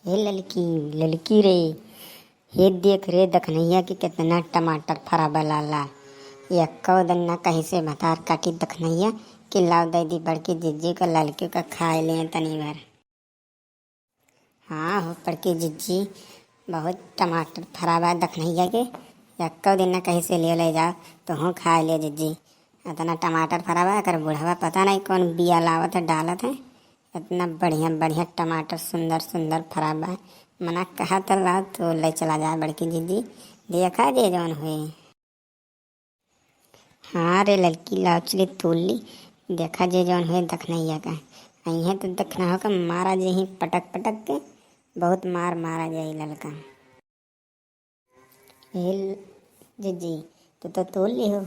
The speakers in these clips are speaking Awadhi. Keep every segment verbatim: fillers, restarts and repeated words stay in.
हे ललकी, ललकी रे, हे देख रे दखनैया कि केतना टमाटर फरा बा लाला। एक्को दिन ना कहीं से भतार काटी दखनैया कि लाव दे दी बड़की जिज्जी का, ललकी का खाए ले तनी भर। हाँ हो बड़की जिज्जी, बहुत टमाटर फरा बा दखनैया के। एक्को दिन ना कहीं से लियो ले जाओ, तो हूँ खाए लियो जिज्जी। इतना टमाटर फरा बा, एकर बुढ़वा पता नहीं कौन बिया लावत है, डालत है। इतना बढ़िया बढ़िया टमाटर सुंदर सुंदर फरा बा। मना कहा त ला तो ले चला जाए बड़की जिज्जी, देखा जे जौन हुए। हाँ रे ललकी, लाव चली तोल ली, देखा जे जौन हुए दखनैया का। अइहें तो दखना हो का मारा जे ही पटक पटक के, बहुत मार मारा जाई ललका। ए जिज्जी, तू तो तोल ली हो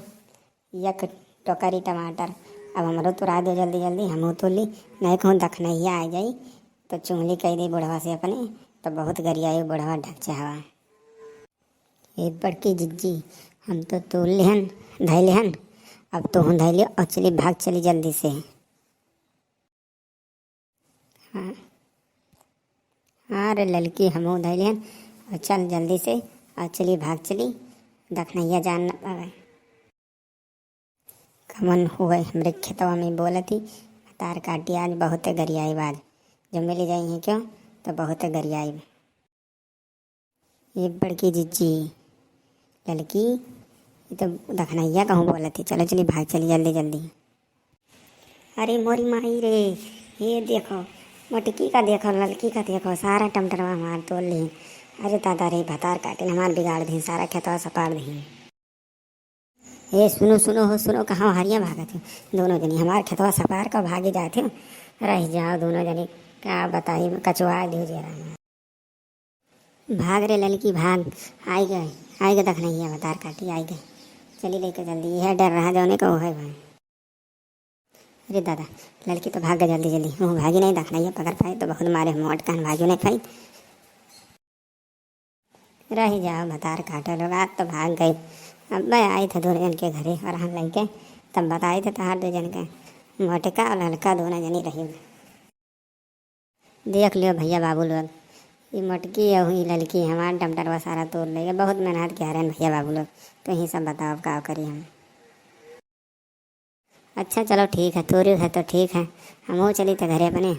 एक टोकरी टमाटर, अब हमरो तोरा दो जल्दी जल्दी, हमहू तोल ली। नहीं कहूँ दखनैया आ जाई तो चुंगली कह दे बुढ़वा से अपने, तो बहुत गरियाई बुढ़वा ढक चाहवा। ए बड़की जिज्जी, हम तो तोल लेहन, धै लेहन, अब तोहूँ धै लियो और चली भाग चली जल्दी से। हाँ, हाँ रे ललकी, हमहू धै लेहन और चल जल्दी से और चली भाग चली, दखनैया जान न पावे। कमन हुए हमरे खेतवा में बोलती, भतार काटी आज बहुते गरियाई बाज, जो मिल जाई है क्यों तो बहुते गरियाई। ये बड़की जिज्जी, ललकी, ये तो दखनैया कहूँ बोलती, चलो चली भाग चली जल्दी जल्दी। अरे मोरी माई रे, ये देखो, मोटकी का देखो, ललकी का देखो, सारा टमाटरवा हमार तोड़ ली। अरे दादा रे, भतार काटिन हमार बिगाड़ दी, सारा खेतवा सपार दी। ए सुनो सुनो हो सुनो, कहाँ हरिया भागत हो दोनों जनी, हमार खेतवा सपार का भागी जात हो। रह जाओ दोनों जनी, का बताई, कचवा दियो जेरा हमार। भाग रे ललकी भाग, आई गए, आई गए दखनैया भतार काटी आई गए। चली लेके जल्दी, यह डर रहा जौने का वो है भाई। अरे दादा, ललकी तो भाग गए जल्दी जल्दी, वो भागी नहीं दखनैया पकड़ पाए तो बहुत मारे हम मोट कान भागी नहीं पाई। रह जाओ भतार काटे लोग, आज तो भाग गई। अब मैं आई थे दोनों जन के घरे और हम लइके तब बताई थे तहार दो जन के, मोटका और ललका दोनों जनी रही। देख लियो भैया बाबू लोग, ई मोटकी अउ ई ललकी हमार टमाटरवा सारा तोड़ लेगे। बहुत मेहनत किया रहन भैया बाबू लोग, तो यही सब बताओ अब का करी हम। अच्छा चलो ठीक है, तोरी है तो ठीक है, हमहू चली थे घरे अपने।